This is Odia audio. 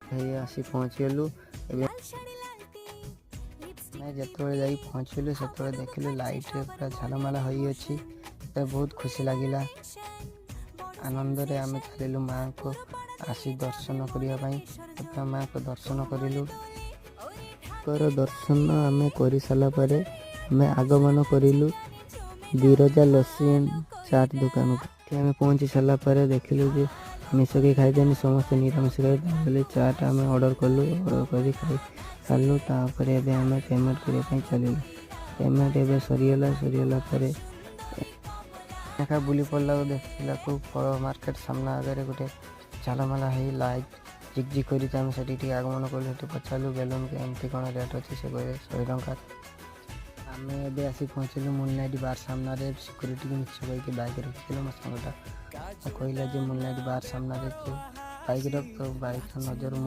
ହେଇ ଆସି ପହଞ୍ଚିଗଲୁ। ଏବେ ଆମେ ଯେତେବେଳେ ଯାଇ ପହଞ୍ଚିଲୁ, ସେତେବେଳେ ଦେଖିଲୁ ଲାଇଟ୍ରେ ପୁରା ଝଲମଲ ହୋଇଅଛି। ବହୁତ ଖୁସି ଲାଗିଲା। ଆନନ୍ଦରେ ଆମେ ଚାଲିଲୁ ମାଆଙ୍କୁ ଆସି ଦର୍ଶନ କରିବା ପାଇଁ। ମାଆଙ୍କ ଦର୍ଶନ କରିଲୁ। ଙ୍କର ଦର୍ଶନ ଆମେ କରିସାରିଲା ପରେ ଆମେ ଆଗମନ କରିଲୁ ବିରଜା ଲସି ଆଣ୍ଡ ଚାଟ୍ ଦୋକାନକୁ। ଏଠି ଆମେ ପହଞ୍ଚି ସାରିଲା ପରେ ଦେଖିଲୁ ଯେ ଆମିଷ କେହି ଖାଇଦେନି, ସମସ୍ତେ ନିରାମିଷ ଖାଇବେ ବୋଲି ଚାଟ୍ ଆମେ ଅର୍ଡ଼ର କଲୁ। ଅର୍ଡ଼ର କରି ଖାଇ ସାରିଲୁ। ତାପରେ ଏବେ ଆମେ ପେମେଣ୍ଟ କରିବା ପାଇଁ ଚାଲିଲୁ। ପେମେଣ୍ଟ ଏବେ ସରିଗଲା। ସରିଗଲା ପରେ ଏକା ବୁଲି ପଡ଼ିଲାକୁ ଦେଖିଲାକୁ ଫଳ ମାର୍କେଟ ସାମ୍ନା ଆଗରେ ଗୋଟେ ଝାଲମାଲା ହେଇ ଲାଇଟ୍ ଝିକ୍ ଝିକ୍ କରିକି। ଆମେ ସେଠି ଟିକେ ଆଗମନ କଲୁ। ସେଠି ପଚାରିଲୁ ବେଲୁନ୍ କେମିତି କ'ଣ ରେଟ୍ ଅଛି। ସେ କହିଲେ 100 ଟଙ୍କା। ଆମେ ଏବେ ଆସି ପହଞ୍ଚିଲୁ ମୁନଲାଇଟ୍ ବାର୍ ସାମ୍ନାରେ। ସିକ୍ୟୁରିଟିକୁ ମିଛ କହିକି ବାଇକ୍ ରଖିଥିଲୁ। ମୋ ସାଙ୍ଗଟା କହିଲା ଯେ ମୁନଲାଇଟ୍ ବାର୍ ସାମ୍ନାରେ ତୁ ବାଇକ୍ ରଖ, ତ ବାଇକ୍ର ନଜର ମୁଁ